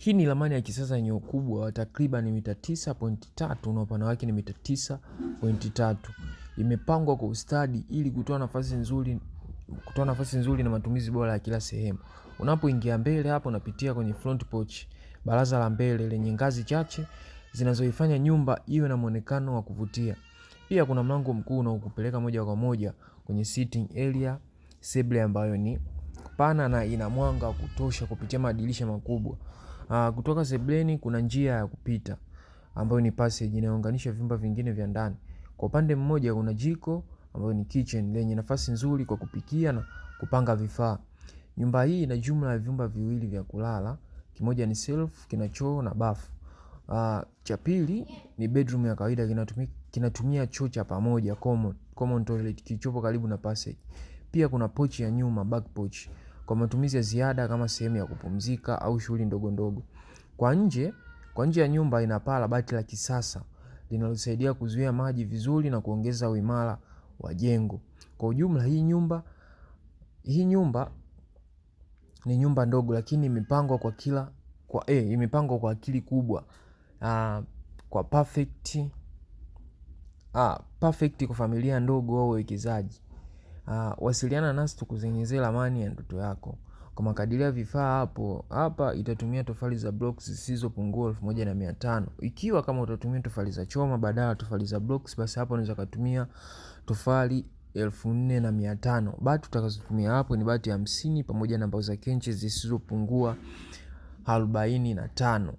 Hii ni ramani ya kisasa yenye ukubwa wa takriban mita 9.3 na upana wake ni mita 9.3. Imepangwa kwa ustadi ili kutoa nafasi nzuri na matumizi bora ya kila sehemu. Unapoingia mbele hapo unapitia kwenye front porch, baraza la mbele lenye ngazi chache zinazoifanya nyumba iwe na muonekano wa kuvutia. Pia kuna mlango mkuu unaokupeleka moja kwa moja kwenye sitting area, sebule ambayo ni pana na ina mwanga wa kutosha kupitia madirisha makubwa. Kutoka sebuleni kuna njia ya kupita ambayo ni passage inayounganisha vyumba vingine vya ndani. Kwa upande mmoja kuna jiko ambayo ni kitchen lenye nafasi nzuri kwa kupikia na kupanga vifaa. Nyumba hii ina jumla ya vyumba viwili vya kulala, kimoja ni self, kina choo na bafu. Cha pili ni bedroom ya kawaida kinatumia choo cha pamoja common toilet kilichopo karibu na passage. Pia kuna pochi ya nyuma, back porch, kwa matumizi ya ziada kama sehemu ya kupumzika au shughuli ndogo ndogo. Kwa nje ya nyumba ina paa la bati la kisasa linalosaidia kuzuia maji vizuri na kuongeza uimara wa jengo. Kwa ujumla hii nyumba ni nyumba ndogo lakini imepangwa kwa akili kubwa. Kwa perfect kwa familia ndogo au wawekezaji. Wasiliana nasi tukutengenezee ramani ya ndoto yako. Kwa makadirio ya vifaa hapo, hapa itatumia tofali za blocks zisizopungua 1500. Ikiwa kama utatumia tofali za choma badala ya tofali za blocks, basi hapo unaweza kutumia tofali 4500. Bati utakazotumia hapo ni bati 50 pamoja na mbao za kenchi zisizopungua 45.